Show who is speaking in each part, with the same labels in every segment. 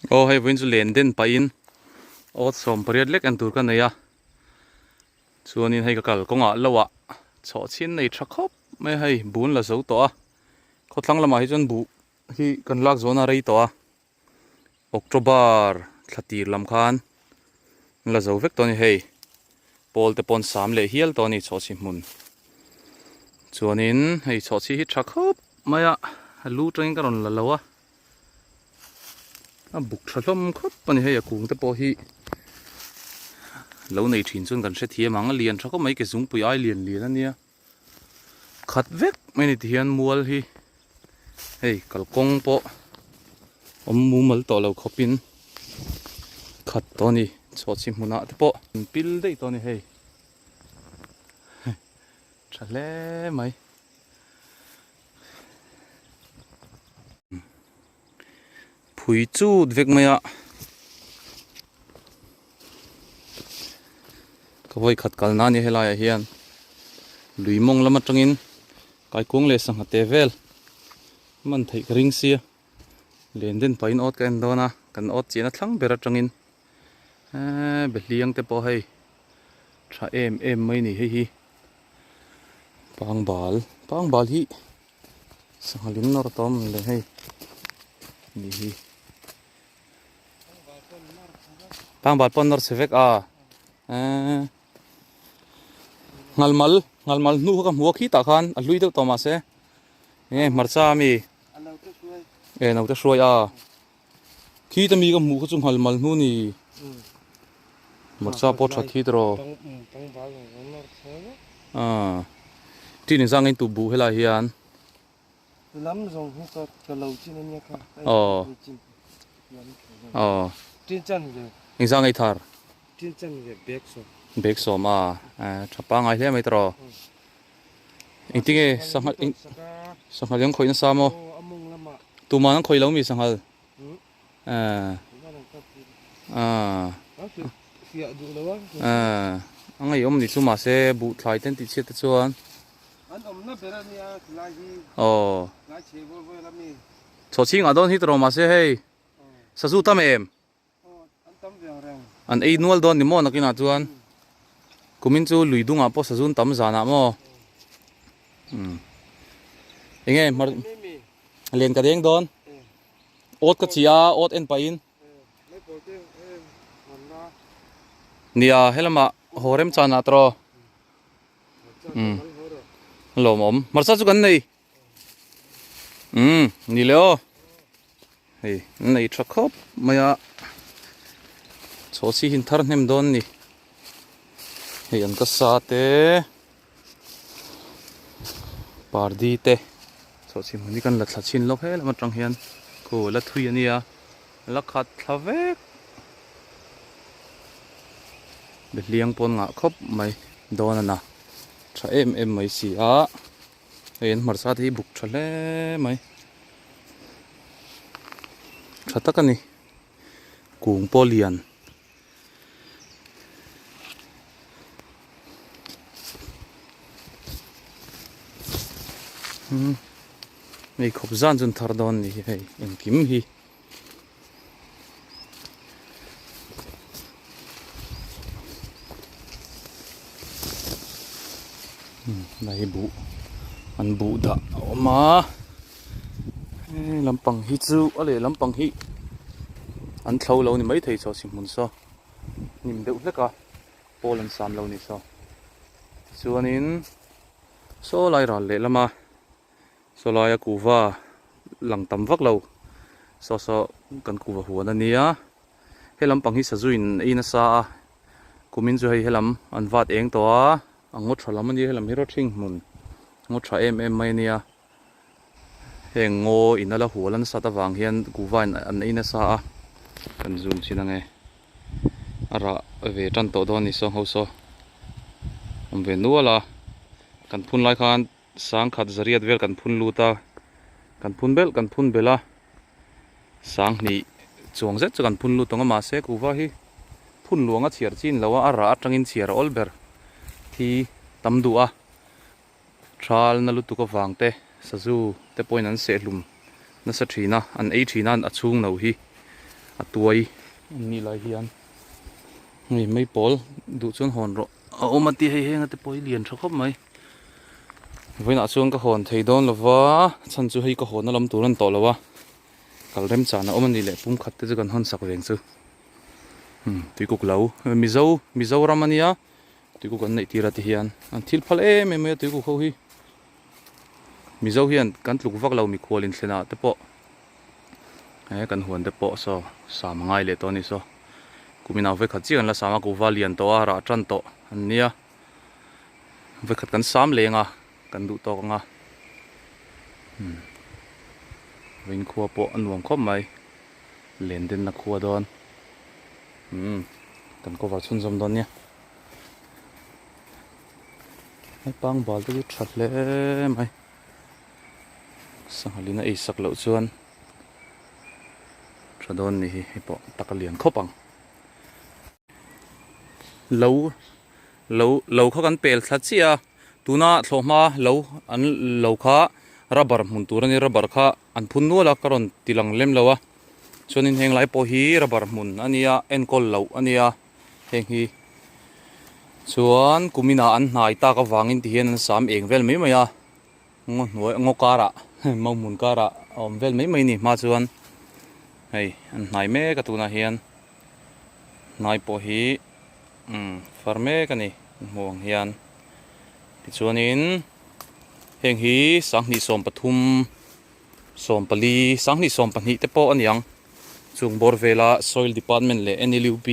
Speaker 1: Aw hei vawiin chu len den pahin awt 80 lek en tur ka nei a chuanin hei ka kal kawngah lo ah chhawh chhin nei tha khawp mai a hei bun la zo tawh a khawthlang lamah hi chuan buh hi kan lak zawhna a rei tawh a October thla tir lam khan an la zo vek tawh a ni hei pawl te pawh an sam leh hial tawh a ni chhawhchhi hmun chuanin hei chhawhchhi hi tha khawp mai a a lu tangin ka rawn la lo a. A buk tha hlawm khawp a ni hei a kung te pawh hi lo nei thin chuan kan hrethiam ang a lian tha khawp mai ke zungpui ai lian lian a nia khat vek mai a ni tihian mual hi hei kalkawng pawh awm mumal tawh lo khawpin khat tawh a ni chhawhchhi hmunah te pawh an pil daih tawh a ni hei tha hle mai. Phui chut vek mai a ka vawi khat kal na a ni helai ah hian lui mawng lam atangin kaikuang leh sangha te vel man theih ka ring sia len den pahin awt ka en dawn a kan awt chian a thlang ber atangin eee behliang te pawh hei tha em em mai a ni hei hi. Pangbal pangbal hi sangha lim nawr tawm le hei ni hi pangbal pawn nawr chhe vek a eee ngalmal ngalmal hnu kha ka hmu a khitah khan a hlui deuh tawh mahse enge hmarcha ami e naute hruai a. Khita mi ka hmuh kha chu nghal mal hnu ni. Hmarcha pawh that hi tawh. Ah. Tin in zang in tu buh helai hian.
Speaker 2: Lam zawng hi ka ka lo chin ania kha.
Speaker 1: Aw. Aw.
Speaker 2: Tin chan ve.
Speaker 1: Eng zang ei thar?
Speaker 2: Tin chan ve bag sawm.
Speaker 1: Bag sawm a. Tha pangai hle mai tawh. Engtinge sanghal eng sanghal hi an khawih nasa maw? Tuman an khawih lo mi sanghal? Aaa aaa a ngaihawm ni chu mahse buh thlai te an tih chhiat te chuan aw chhaw chhingah dawn hi tawh mahse hei sazu tam em? An ei nual dawn ni maw nakinah chuan kumin chu lui dungah pawh sazun tam zanah maw umm enge hmar len ka deng dawn awt ka chi a awt en pahin nia helamah haw rem chanah tawh umm lawmawm hmarcha chu kan nei. Umm ni le aw hei an nei tha khawp mai a chhaw chi hi an thar hnem dawn a ni hei an ka sa te pardi te chhaw chi hmun hi kan la thla chhin lawk he lam atang hian khu la thui a nia la khat thla vek behliang pawn ngah khawp mai dawn a na tha em em mai si a. Hei an hmarcha te hi buk tha hle mai tha tak a ni kung pawh lian umm hei khawp zan chu an thar dawn a ni hi hei engkim hi. Lai buh an buh dah a awm a hei lampang hi chu a leh lampang hi an thlo lo ni maithei chaw si hmun saw hnim deuh hlek a pawl an sam lo ni saw tichuanin saw lai ral leh lama. Saw laia kuhva lang tam vak lo saw saw kan kuhva huan a nia he lampang hi sazu in ei nasa a kumin chu hei helam an vat eng tawh a a ngaw tha lam a nia helam hi rawthing hmun ngaw tha em em mai a nia heng ngaw in a la hual a nasat avang hian kuhva in an ei nasa a kan zoom chin ange a rah ve tan tawh dawn a ni saw ho saw awm ve nual a kan phun lai khan. Sangkhat zariat vel kan phun lut a, kan phun belh kan phun belh a, sanghnih chuang zet chu kan phun lut ang a mahse kuhva hi phun luang a chhiar chin lo a, a rah atangin chhiar a awl ber thi tam duh a, thal na lutuk avang te sazu te pawhin an sehhlum nasa thin a, an ei thin a a chhung no hi. A tuai an nih lai hian hei mai pawl duh chuan hawn rawh a awm a tia hei heng a te pawh hi lian tha khawp mai vawiinah chuan ka hawn thei dawn lo va chhan chu hei ka hawnna lam tur a ni tawh lo a kal remchan a awm a ni leh pum khat te chu kan hawn sak veng chu umm tuikuk lo mizo mizoram a nia tuikuk an neih tir a ti hian an thil phal em em mai a tuikuk ho hi mizo hian kan tluk vak lo mikhual inthlenah te pawh. He kan huan te pawh saw sam a ngai leh tawh a ni saw kumin ah vawikhat chiah kan la sam a kuhva lian tawh a rah tan tawh an nia vawikhat kan sam leng a kan duh tawk ang a umm vawiin khua pawh a nuam khawp mai len den na khua dawn umm kan cover chhunzawm dawn nia naupang bal te chu tha hle mai. Sanghalin a ei sak loh chuan tha dawn ni hi hei pawh tak a lian khawp ang. Lo lo lo kha kan pel thla chiah a tuna thlawhhma lo an lo kha rubber hmun tur a ni rubber kha an phun nual a ka rawn ti lang lem lo a chuanin heng lai pawh hi rubber hmun a nia enkawl loh a nia heng hi chuan kuminah an hnai tak avangin tihian an sam eng vel mai mai a. Ngaw hnuai ngaw karah mau hmun karah a awm vel mai mai a ni hma chuan hei an hnai mek a tunah hian hnai pawh hi umm far mek a ni hmuh ang hian tichuanin heng hi sanghnih 13 14 sanghnih 12 te pawh a ni ang chung bawr vela soil department leh N_L_U_P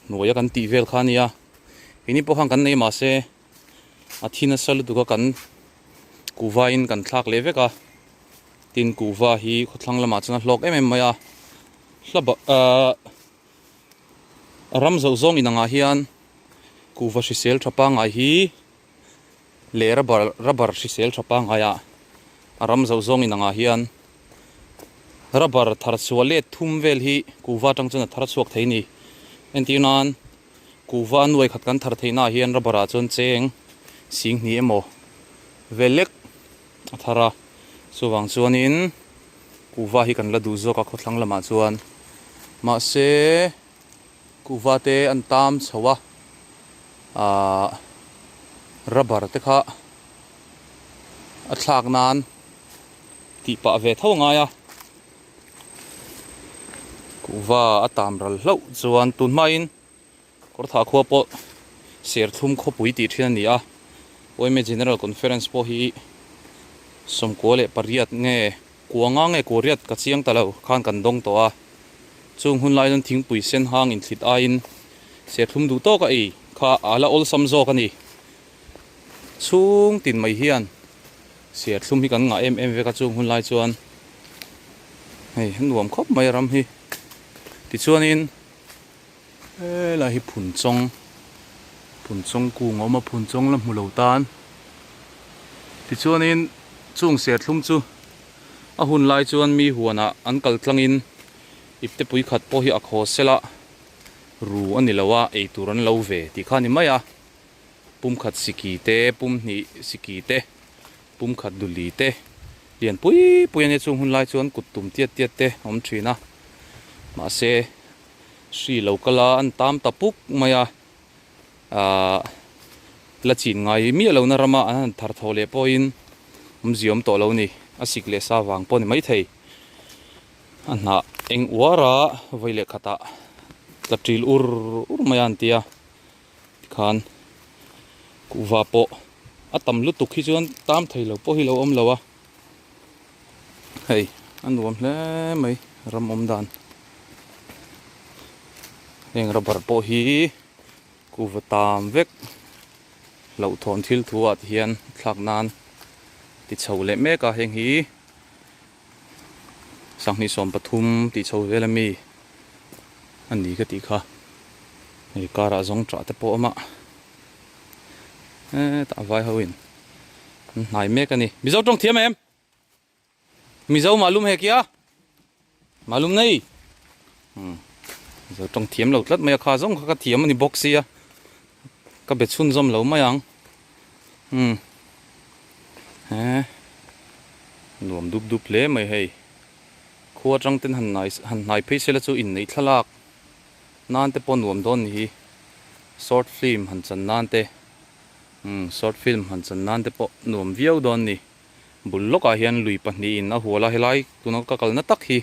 Speaker 1: hnuaia kan tih vel kha a nia keini pawh khan kan nei mahse. A thi nasa lutuk a kan kuhva in kan thlak leh vek a tin kuhva hi khawthlang lamah chuan a hlawk em em mai a hla ahh ram zawh zawng inangah hian kuhva hrisel tha pangngai hi leh rubber rubber hrisel tha pangngai ah a ram zawh zawng inangah hian rubber thar chhuah let thum vel hi kuhva atang chuan a thar chhuak thei a ni entir nan. Kuhva nuai khat kan thar theihna ah hian rubber ah chuan cheng sing hnih emaw vel lek a thar a chuvang chuanin kuhva hi kan la duh zawk a khawthlang lamah chuan mahse kuhva te an tam chho a ahh rubber te kha a thlak nan tih pah ve tho a ngai a. Kuhva a tam ral hlauh chuan tun hmain Kawrthah khua pawh Serthlum khawpui tih thin a ni a, Yma General Conference pawh hi 98 nge kuanga nge kuariat ka chiang ta lo khan kan dawng tawh a, chung hun lai chuan thingpui sen hang inthlit aiin Serthlum duh tawk a ei kha a la awlsam zawk a ni. Chhung tin mai hian Serthlum hi kan ngah em em vek a chung hun lai chuan hei a nuam khawp mai a ram hi tichuanin helai hi phunchawng phunchawng kung a awm a phunchawng la hmu lo tan tichuanin chung serthlum chu a hun lai chuan mi huanah an kal tlangin ipte pui khat pawh hi a khaw sela ru a ni lo a eitur an lo ve tih kha a ni mai a. Pumkhat siki te, pum hnih siki te, pumkhat duli te lian pui pui a nia chung hun lai chuan kut tum tiat tiat te a awm thin a mahse hri lo kal a an tam ta puk mai a ahh la chin ngai miah lo na rama an han thar tho leh pawhin awmzia awm tawh lo a ni a sik leh sa vang pawh a ni maithei a hnah eng uar a vawi leh khatah tla ṭil ur ur mai a an ti a. Tikhan kuhva pawh a tam lutuk hi chuan tam thei lo pawh hi lo awm lo a, hei a nuam hle mai ram awm dan. Heng rubber pawh hi kuhva tam vek hlauhthawn thil thu ah te hian thlak nan ti chho leh mek a, heng hi 2013 tih chho vel ami. A ni ka tih kha hei karah zawng tah te pawh a awm a hetah vai ho in an hnai mek a ni mizo tawng thiam em mizo malum he kia malum nei umm mizo tawng thiam lo tlat mai a kha zawng kha ka thiam a ni bawk sia ka be chhunzawm lo mai ang umm he nuam dup dup hle mai hei. Khua atang ten han hnai han hnai phei sela chu inneih thlalak nan te pawh nuam dawn ni hi short film han chan nan te umm short film han chan nan te pawh nuam viau dawn ni bul lawkah hian lui pahnihin a hual a helai tuna ka kalna tak hi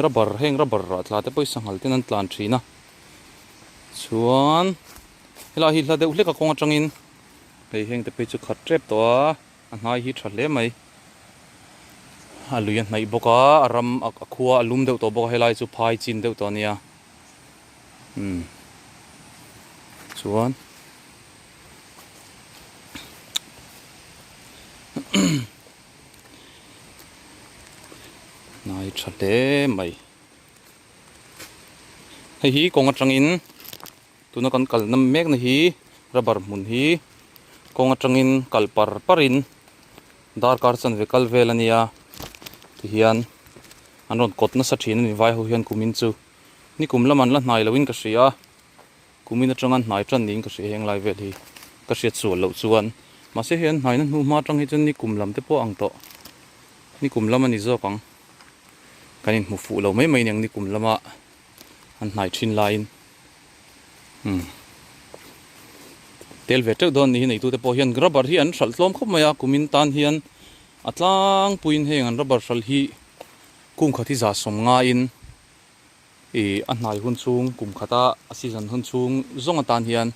Speaker 1: rubber heng rubber rah tla te pawh hi sanghal ten an tlan thin a chuan helai hi hla deuh hlek a kawng atangin. Hei heng te phei chu khat tep tawh a, a hnai hi tha hle mai. A lui a hnaih bawk a, a ram a khua a lum deuh tawh bawk a, helai chu phai chin deuh tawh a nia. Umm chuan hnai tha hle mai. Hei hi kawng atangin. Tuna kan kalna mekna hi rubber hmun hi kawng atangin kal par parin darkar chanve kal vel a nia tihian an rawn kawt nasa thin a ni vai ho hian kumin chu ni kum lam an la hnai loin ka hria a kumin atanga hnai tan niin ka hria heng lai vel hi ka hriat sual loh chuan mahse hei an hnaina hnu hma atang hi chuan ni kum lam te pawh ang tawh ni kum lam a ni zawk ang kan inhmu fuh lo mai mai aniang ni kum lama an hnai thin laiin umm tel ve teuh dawn ni hi neitute pawh hian rubber hi an hralh tlawm khawp mai a kumin tan hian a tlangpuiin heng an rubber hralh hi kum khat hi za sawm ngaiin ih a hnai hun chhung kum khata a season hun chhung zawng atan hian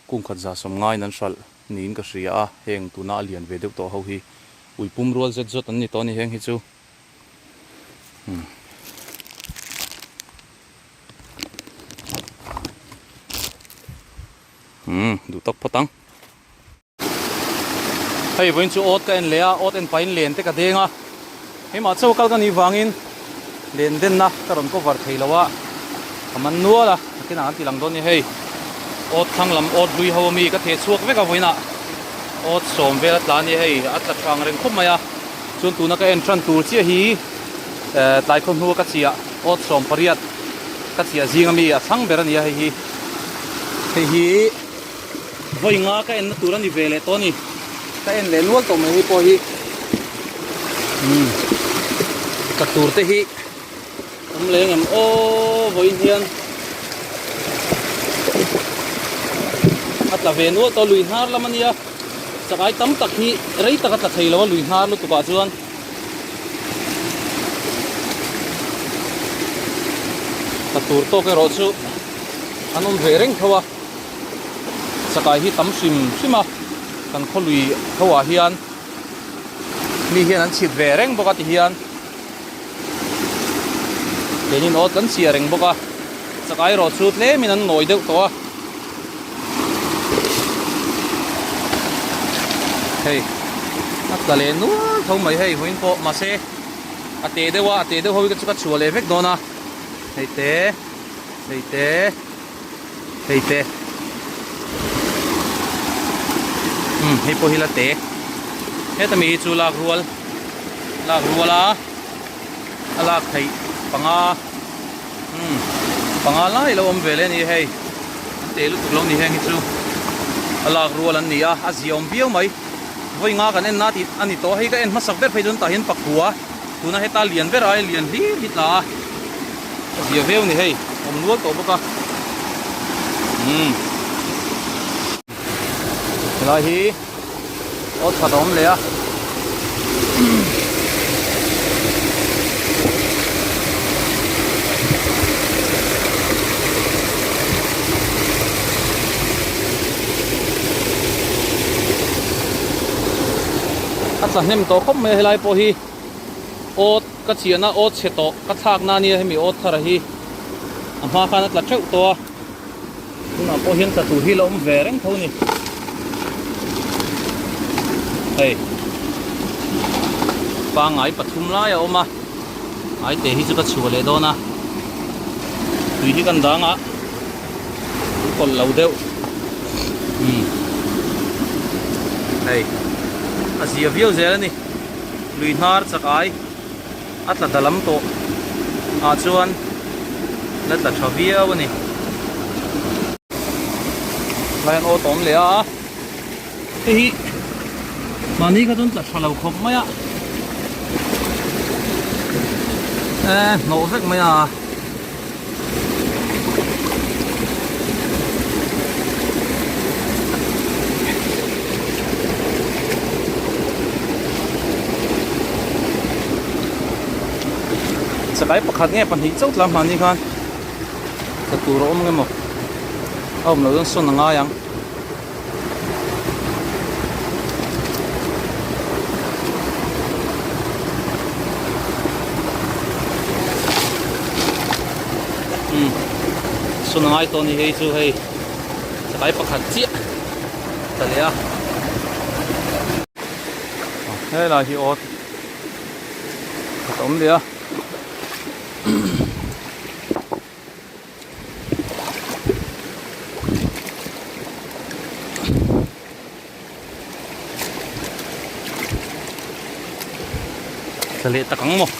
Speaker 1: kum khat za sawm ngaiin an hralh niin ka hria a heng tuna a lian ve deuh tawh ho hi ui pum rual zet zawt an ni tawh a ni heng hi chu. Umm duh tawk phawt ang. Hei vawiin chu awt ka en leh a, awt en pahin len te ka deng a, keimah chaw kal ka nih vangin len denna ka rawn cover thei lo a, ka man nual a, nakinah an ti lang dawn ni hei awt thlang lam awt hlui ho ami ka theh chhuak vek a vawiinah awt sawm vel a tla a ni hei a tla thang reng khawp mai a. Chuan tuna ka en tan tur chiah hi eh tlai khaw hnua ka chiah awt 18 ka chiah zing ami a thlang ber a ni a hei hi hei hi vawi nga ka en na tur a ni ve leh tawh a ni ka en leh nual tawh mai hei pawh hi umm ka tur te hi awm leh engem aw vawiin hian a tla ve nual tawh lui hnar lam a nia. Chakai tam tak hi rei tak a tla thei lo a lui hnar lutuk ah chuan tla tur tawk erawh chu an awm ve reng tho a chakai hi tam hrim hrim a kan khaw lui tho ah hian mi hian an chhit ve reng bawk a ti hian keinin aw kan chhiah reng bawk a chakai erawh chu tlemin an nawi deuh tawh a. Hei a tla leh nual tho mai hei vawiin pawh mahse a teh deuh a a teh deuh ho hi chu ka chhuah leh vek dawn a hei te hei te hei te umm hei pawh hi la te heta mi hi chu lak rual lak rual a a lak theih panga. Umm panga lai lo awm ve le ani hei an teh lutuk lo ni heng hi chu a lak rual an ni a a zia awm viau mai vawi nga kan en na tih a ni tawh hei ka en hmasak ber phei chuan tah hian pakhua tuna heta lian ber ai lian hlir hi tla a a zia viau a ni hei awm nual tawh bawk a umm helai hi aw that a awm leh a. A tla hnem tawh khawp mai a helai pawh hi awt ka chiahna awt chhe tawh ka thlakna ania hemi awt thar a hi a hma khan a tla teuh tawh a. Tunah pawh hian tla tur hi la awm ve reng tho a ni. Hei pangai pathum lai a awm a aite hi chu ka chhuah leh dawn a tui hi kan dang a an kawlh lo deuh umm hei a zia viau zel a ni lui hnar chak ai. A tla ta lam tawh ah chuan la tla tha viau a ni. Lai an aw tawm leh a hei hi Mahni kha chuan tla tha lo khawp mai a. E hnawh vek mai a. Chakai pakhat nge pahnih chauh tla hmani khan tla tur a awm nge maw a awm loh chuan sawn a ngai ang. Umm sawn a ngai tawh a ni hei chu hei chakai pakhat chiah tla leh a helai hi aw a awm leh a. Tla leh tak ang maw?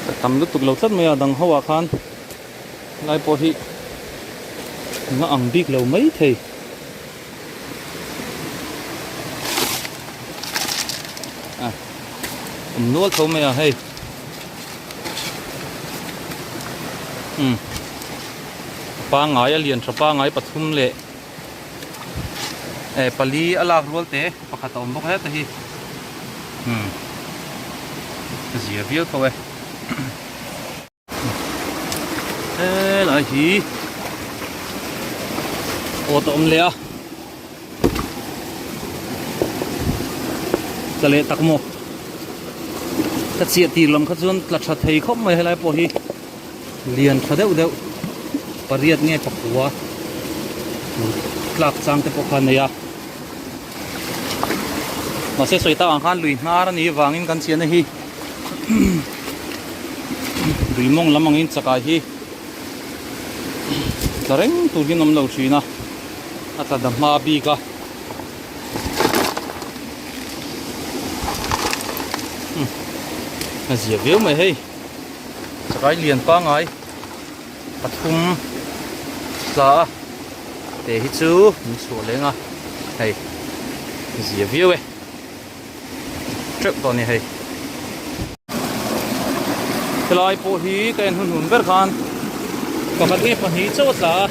Speaker 1: Ka tam lutuk lo tlat mai a dang ho ah khan lai pawh hi nga ang bik lo mai thei. A awm nual tho mai a hei umm pangai a lian tha pangai pathum leh eh pali a lak rual te pakhat a awm bawk heta hi umm zia viau tho e. Helai hi awt a awm leh a tla leh tak maw ka chiah tir lam kha chuan tla tha thei khawp mai helai pawh hi lian tha deuh deuh pariat nge pakua tlak chang te pawh kha a nei a mahse sawi tak ang khan lui hnar a nih avangin kan chiahna hi. Tui mawng lam angin chakai hi tla reng tur hian awm lo thin a a tla da hma bik a a zia viau mai hei chakai lian pangai pathum tla a te hi chu min chhuah leng a hei zia viau e. teuh tawh a ni hei helai pawh hi ka en hun hun ber khan pakhat nge pahnih chauh a tla a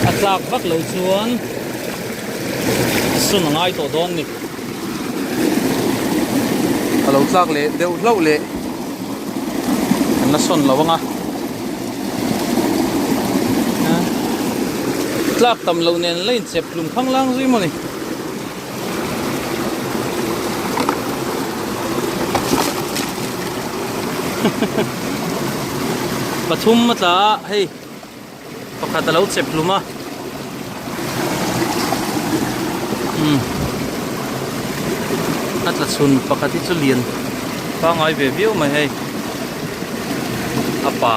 Speaker 1: a tlak vak loh chuan sun a ngai tawh dawn a ni a lo tlak leh deuh hlauh leh an la sawn lo ang a tlak tam loh nen la inchep hlum khang lang zui maw ni. Pathum a tla a hei pakhat a lo chep hlum a umm a tla chhun pakhat hi chu lian pangngai ve viau mai hei a pa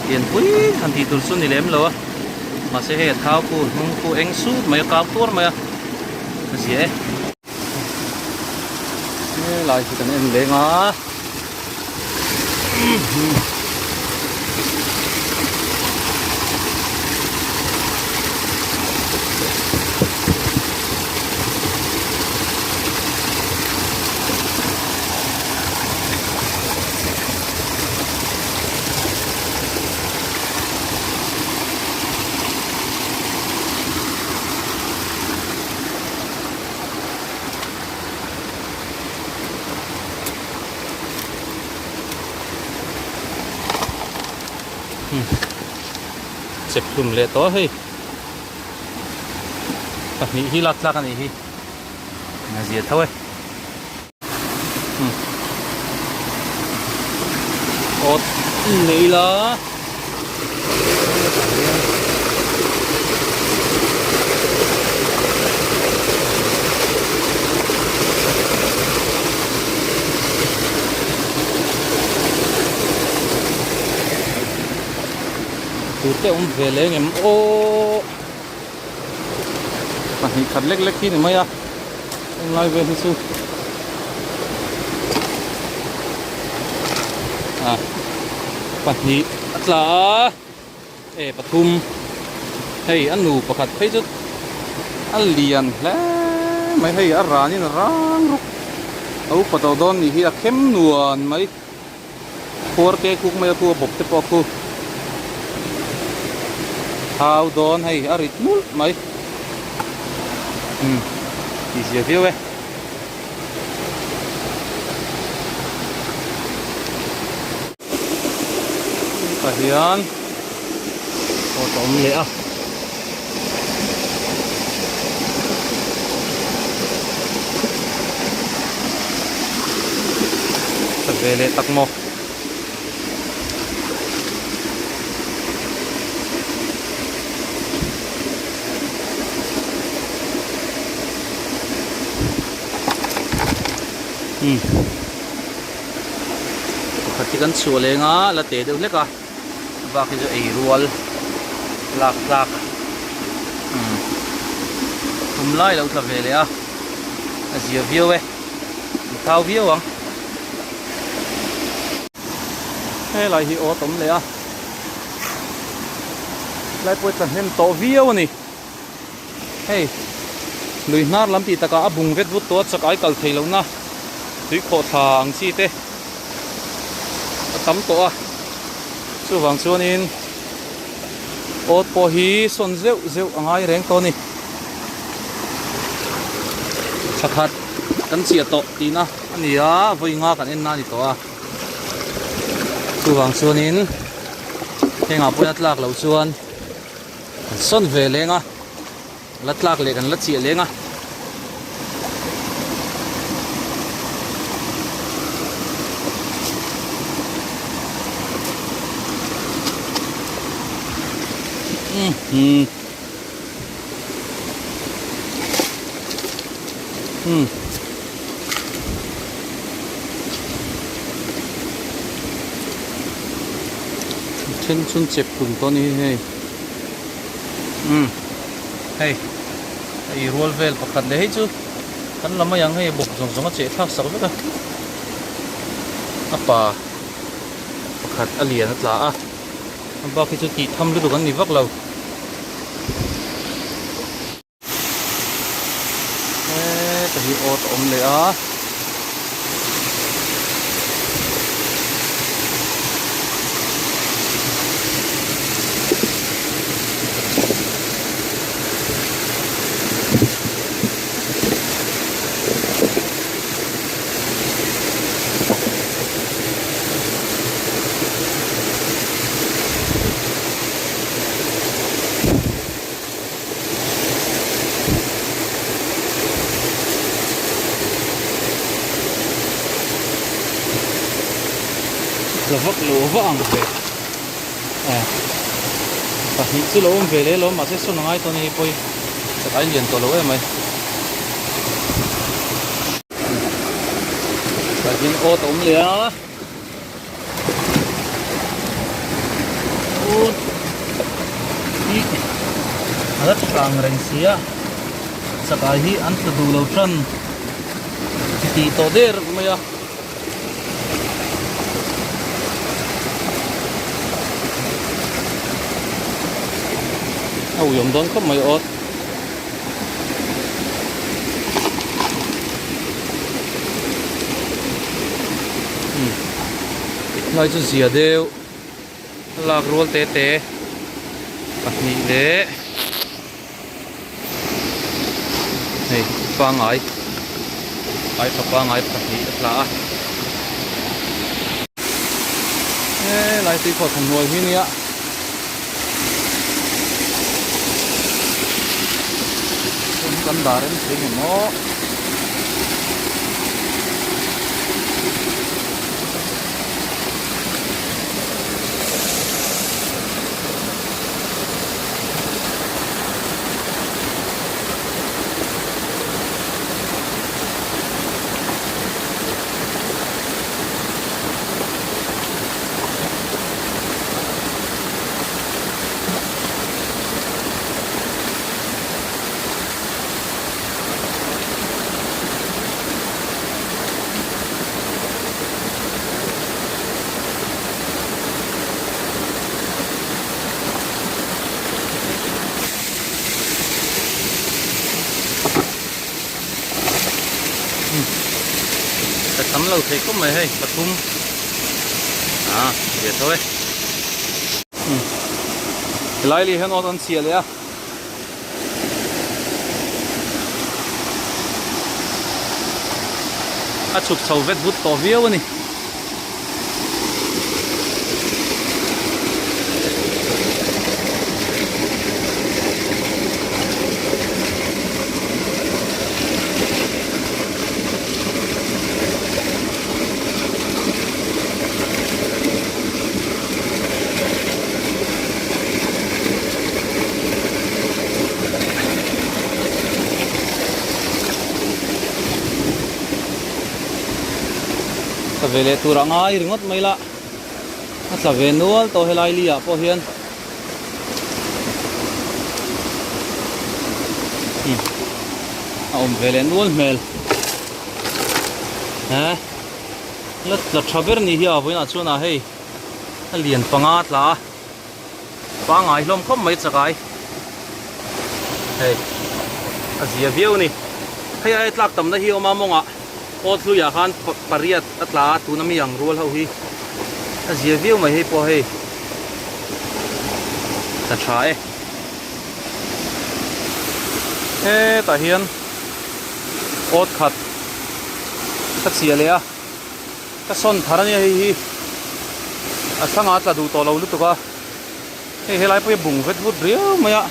Speaker 1: lian pui han tih tur chu ni lem lo a. Mahse hei a thau khu hnung khu eng sut mai a kau tuar mai a a zia e. Helai hi kan en leng a. Chep hlum leh tawh hei pahnih hi lak tlak a nih hi a zia tho e. Awt leh ila tur te awm ve leh engem aw pahnih khat lek lek hi ni mai a englai vel hi chu ah pahnih a tla a e pathum hei a nu pakhat phei chu a lian hle mai hei a ranin a rang ruk a upa tawh dawn nih hi a khem nuan mai khuar te kuk mai a khu a bawp te pawh a khu thau dawn hei a rit nulh mai umm tih zia viau e. Tah hian awt a awm leh a. Tha ve leh tak maw. Umm pakhat hi kan chhuah leng a la teh deuh hlek a bak hi chu ei rual lak tlak umm tum lai lo tla ve leh a a zia viau e an thau viau ang helai hi aw a tawm leh a helai pawh hi tla hnem tawh viau a ni. Hei lui hnar lam tih takah a bung vet vut tawh a chak ai kal thei lohna tui khawh thla ang chi te a tam tawh a chuvang chuanin awt pawh hi sawn zeuh zeuh a ngai reng tawh a ni thla khat kan chiah tawh tihna a ni a vawi nga kan en na a ni tawh a chuvang chuanin hengah pawhin a tlak loh chuan. Kan sawn ve leng a, la tlak leh kan la chiah leng a. Hmm. Hmm. Then chun chep tum tawh a ni hei. Umm hei a ei rual vel pakhat leh hei chu kan la mai ang hei bawk zawng zawng a cheh thlak sak vek a a pa pakhat a lian a tla a a bak hi chu tih tham lutuk an ni vak lo. Heta hi awt a awm leh a. Tla vak lo va ang ve eh pahnih chu lo awm ve leh lo mahse sawn a ngai tawh a ni hei pawh hi chakai lian tawh lo em mai tah hian awt a awm leh a. Hi a la tha ang reng si a chakai hi an tla duh lo tan tih tawh der mai a. A uiawm dawn khawp mai awt. Lai chu zia deuh lak rual te te pahnih leh hei pangai ai tha pangai pahnih a tla a he lai tui khawh thawmhnaw hi nia. Kan dah rem thei nge maw. Ka tam lo thei khawp mai hei pathum ah zia tho e. Helai leh hian awt an chhiah leh a. A chhuk chho vet vut tawh viau a ni. Tla ve leh tur a ngai ringawt mai la a tla ve nual tawh helai li ah pawh hian a awm ve leh nual hmel he la tla tha ber ni hi a vawiinah chuan ah hei a lian panga tla a pangai hlawm khawp mai chakai hei a zia viau a ni hei ai tlak tamna hi a awm a mawngah awt hluiah khan pariat a tla a tuna mi ang rual ho hi a zia viau mai hei pawh hei tla tha e hetah hian awt khat ka chhia leh a ka sawn thar ania hei hi a thlang ah tla duh tawh lo lutuk a hei helai pawh hi a bung vet vut riau mai a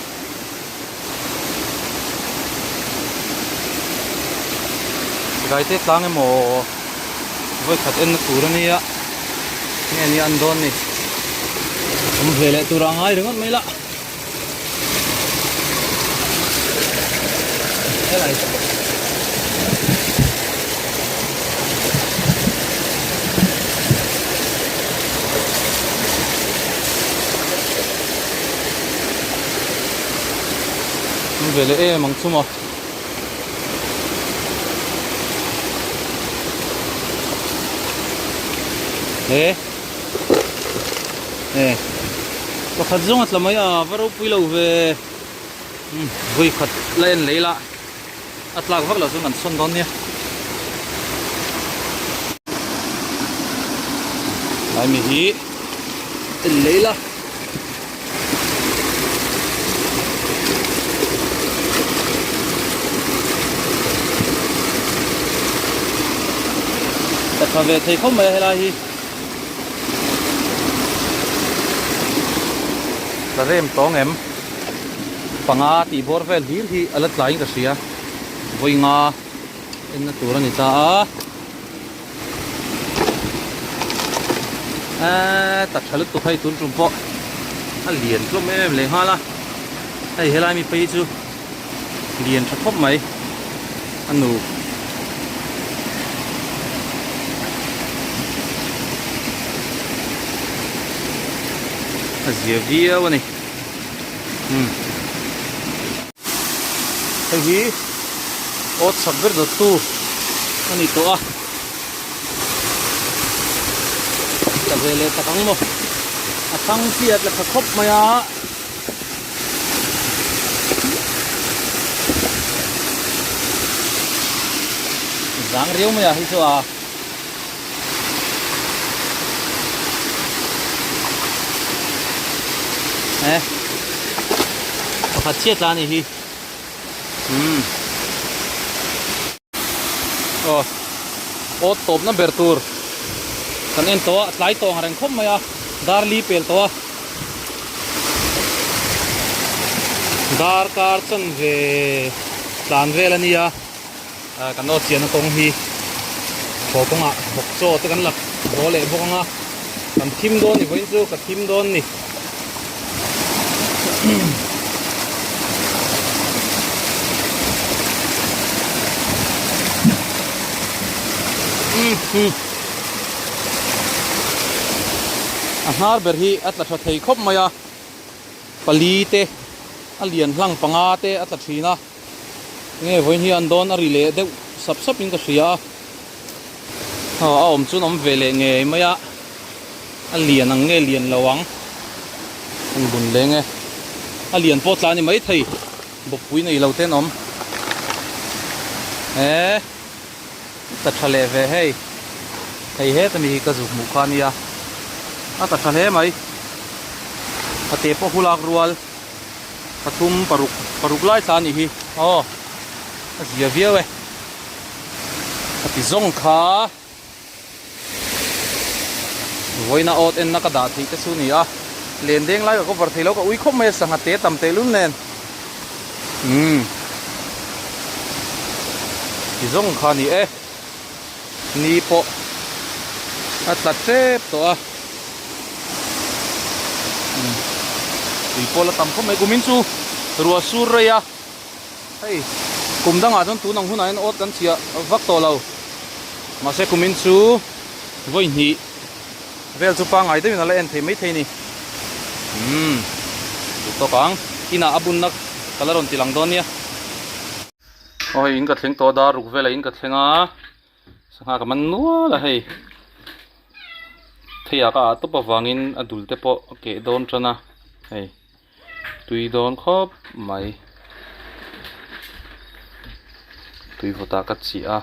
Speaker 1: gai te tlang emaw vawi khat en na tur ania nge nia an dawn ni awm ve leh tur a ngai ringawt mai la. Helai Awm ve leh em ang chu maw. He. E pakhat zawng a tla mai a va ropui lo ve vawi khat la en lei la a tlak vak lo chuan kan sawn dawn nia lai mi hi en lei la. Ka tha ve thei khawp mai a helai hi. Tla rem tawng em? Panga tih bawr vel hlir hi a la tlaiin ka hria. Vawi nga enna tur a ni ta a. Eee ta tha lutuk hei tun tum pawh a lian tlawm em em leh nghal a. Hei helai mi phei hi chu lian tha khawp mai a nu. A zia viau a ni umm hei hi awt chak ber dawt tu a ni tawh a tla ve leh tak ang maw a thang chi a tla tha khawp mai a. Zang riau mai a hei chu a. Eh. Pakhat chiah tla a ni hi. Umm. Aw. Awt tawpna ber tur kan en tawh a, tlai tawh ang reng khawp mai a, dar li pel tawh a. Dar kar chan ve tlan vel a nia kan aw chiahna kawng hi haw kawngah bawk chaw te kan la haw leh bawk ang a kan thim dawn ni vawiin chu ka thim dawn ni. A hnar ber hi a tla tha thei khawp mai a, pali te a lian hlang panga te a tla thin a, nge vawiin hi an dawn a ri leh deuh sap sap in ka hria a, aw a awm chuan awm ve leh ngei mai a, a lian ang nge lian lo ang an bun leng e, a lian pawh tla a ni maithei bawkpui nei lo te an awm e. Ta tha leh ve hei. Hei heta mi hi ka zuk hmuh kha a nia a ta tha hle mai a te pawh hulak rual pathum paruk paruk lai thla a nih hi aw a zia viau e a ti zawng kha vawiina awt enna ka dah theih te chu a ni a len deng lai ka cover thei lo ka ui khawp mai a sangha te tam tehlul nen umm ti zawng kha a ni e. Ni pawh a tla tep tawh a tui pawh la tam khawp mai kumin chu ruah sur rei a hei kum dangah chuan tun ang hunah hian awt kan chhiah vak tawh lo mahse kumin chu vawi hnih vel chu pangngai deuhin a la en thei maithei a ni umm duh tawk ang inah a bunna ka la rawn ti lang dawn nia. Aw hei in ka thleng tawh a dar ruk velah in ka thleng a sangha ka man nual a hei thei ah ka ah tawp avangin a dul te pawh a keh dawn tan a hei tui dawn khawp mai tui vawt ah ka chiah a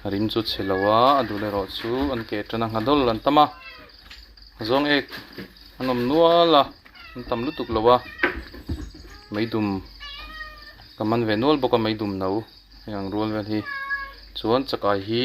Speaker 1: a rim chu chhe lo a a dul erawh chu an keh tan a nghadawl an tam a zawng ek an awm nual a. An tam lutuk lo a meidum ka man ve nual bawk a meidum no hei ang rual vel hi chuan chakai hi.